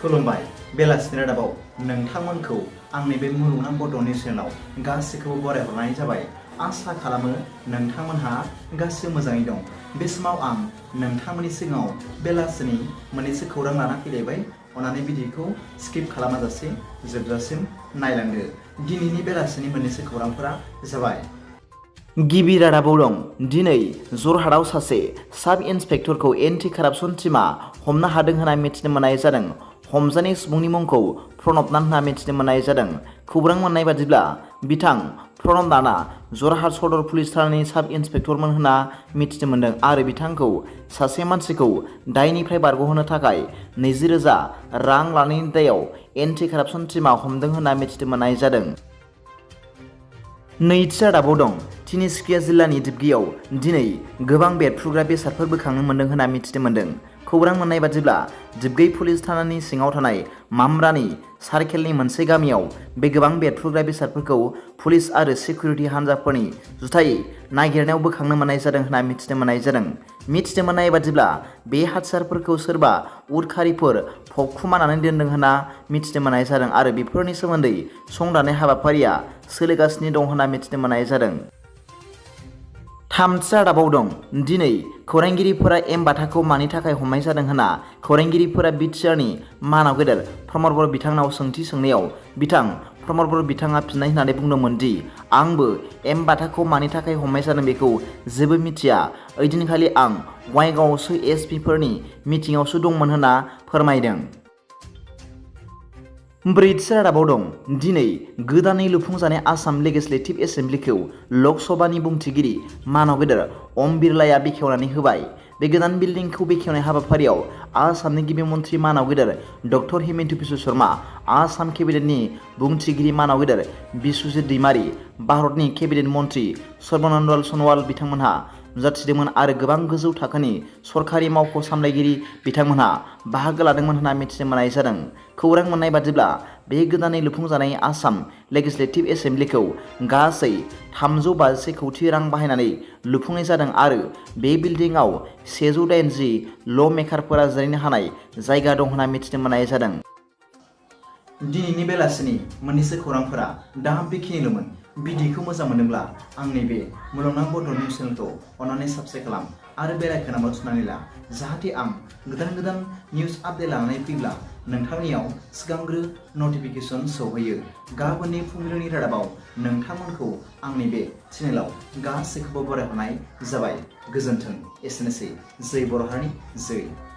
खुलुमबाय बेलासिनि रादाबाव नोंथांमोनखौ आंनि बे मुलुगनां बड' निउस चेनेलाव गासैखौबो बरायहरनाय जाबाय। आसा खालामो नोंथांमोनहा गासैबो मोजाङै दं। बे समाव आं नोंथांमोननि सिगाङाव बेलासिनि मोननैसो खौरां लाना फैलायबाय। अन्नानै भिडिअखौ स्किप खालामाजासे जोबजासिम नायलांदो। दिनैनि बेलासिनि मोननैसो खौरांफोरा जाबाय। गिबि रादाबाव दं। दिनै जरहाटआव सासे साब इन्सपेक्टरखौ एन्टि कारापसन टीमआ हमनो हादों होनना मिथिनो मोननाय जादों। हमजानाय सुबुंनि मुंखौ प्रणब नाथ होनना मिथिनो मोननाय जादों। खौरां मोननाय बादिब्ला बिथां प्रणब नाथआ जरहाट सदर पुलिस थानानि साब इन्सपेक्टरमोन होनना मिथिनो मोन्दों आरो बिथांखौ सासे मानसिखौ दायनिफ्राय बारग'होनो थाखाय 20,000 रां लानायनि दायाव एन्टि कारापसन टीमआ हमदों होनना मिथिनो मोननाय जादों। नैथि रादाबाव दं। तिनिसुकिया जिल्लानि दिपगियाव दिनै गोबां बेरफ्रुग्रा बेसादफोर बोखांनो मोन्दों होनना मिथिनो मोन्दों। खौरां मोननाय बादिब्ला दिपगै पुलिस थानानि सिङाव थानाय मामब्रानि सार्केलनि मोनसे गामियाव बे गोबां बेरफ्रुग्रा बेसादफोरखौ पुलिस आरो सिकिउरिटि हान्जाफोरनि जुथायै नागिरनायाव बोखांनो मोननाय जादों होनना मिथिनो मोननाय जादों। मिथिनो मोननाय बादिब्ला बे हाथियारफोरखौ सोरबा उदखारिफोर फबखुमानानै दोनदों होनना मिथिनो मोननाय जादों आरो बेफोरनि सोमोन्दै संदाननाय हाबाफारिया सोलिगासिनो दं होनना मिथिनो मोननाय जादों। थामथि रादाबाव दं। दिनै खौरांगिरिफोरा एम बाथाखौ मानि थाखाय हमनाय जादों होनना खौरांगिरिफोरा बिटिआरनि मानाव गेदेर प्रमद बर' बिथांनाव सोंथि सोंनायाव बिथां प्रमद बर' बिथाङा फिननाय होननानै बुंदोंमोन दि आंबो एम बाथाखौ मानि थाखाय हमनाय जादों बेखौ जेबो मिथिया। ओइदिनखालि आं बङाइगावआवसो एसपिफोरनि मिटिंआवसो दंमोन होनना फोरमायदों। ब्रैथि रादाबाव दं। दिनै गोदानै लुफुंजानाय आसाम लेजिस्लेटिभ एसेमब्लिखौ लक सभानि बुंथिगिरि मानाव गेदेर ओम बिरलाया बेखेवनानै होबाय। बे गोदान बिल्डिंखौ बेखेवनाय हाबाफारियाव आसामनि गिबि मन्थ्रि मानाव गेदेर डक्टर हिमन्त बिश्व शर्मा, आसाम केबिनेटनि बुंथिगिरि मानाव गेदेर बिश्वजित दैमारी, भारतनि केबिनेट मन्थ्रि सर्बानन्द सन'वाल बिथांमोनहा नुजाथिदोंमोन आरो गोबां गोजौ थाखोनि सरखारि मावख' सामलायगिरि बिथांमोनहा बाहागो लादोंमोन होनना मिथिनो मोननाय जादों। खौरां मोननाय बादिब्ला बे गोदानै लुफुंजानाय आसाम लेजिस्लेटिभ एसेमब्लिखौ गासै 356 कौटि रां बाहायनानै लुफुंनाय जादों आरो बे बिल्डिंआव 180 ल' मेकारफोरा जिरायनो हानाय जायगा दं होनना मिथिनो मोननाय जादों। दिनैनि बेलासिनि मोननैसो खौरांफोरा दा बेखिनिल'मोन। भिडिअखौ मोजां मोनोब्ला आंनि बे मुलुगनां बड' निउस चेनेलखौ अन्नानै साबस्क्राइब खालाम आरो बेल आइकनआव थुनानै ला, जाहाथे आं गोदान गोदान निउस आपडेट लानानै फैब्ला नोंथांनियाव सिगांग्रो नटिफिकेसन सौहैयो। गाबोननि फुंबिलिनि रादाबाव नोंथांमोनखौ आंनि बे चेनेलाव गासैखौबो बरायहरनाय जाबाय। गोजोन्थों। एसेनोसै। जै बर' हारिनि जै।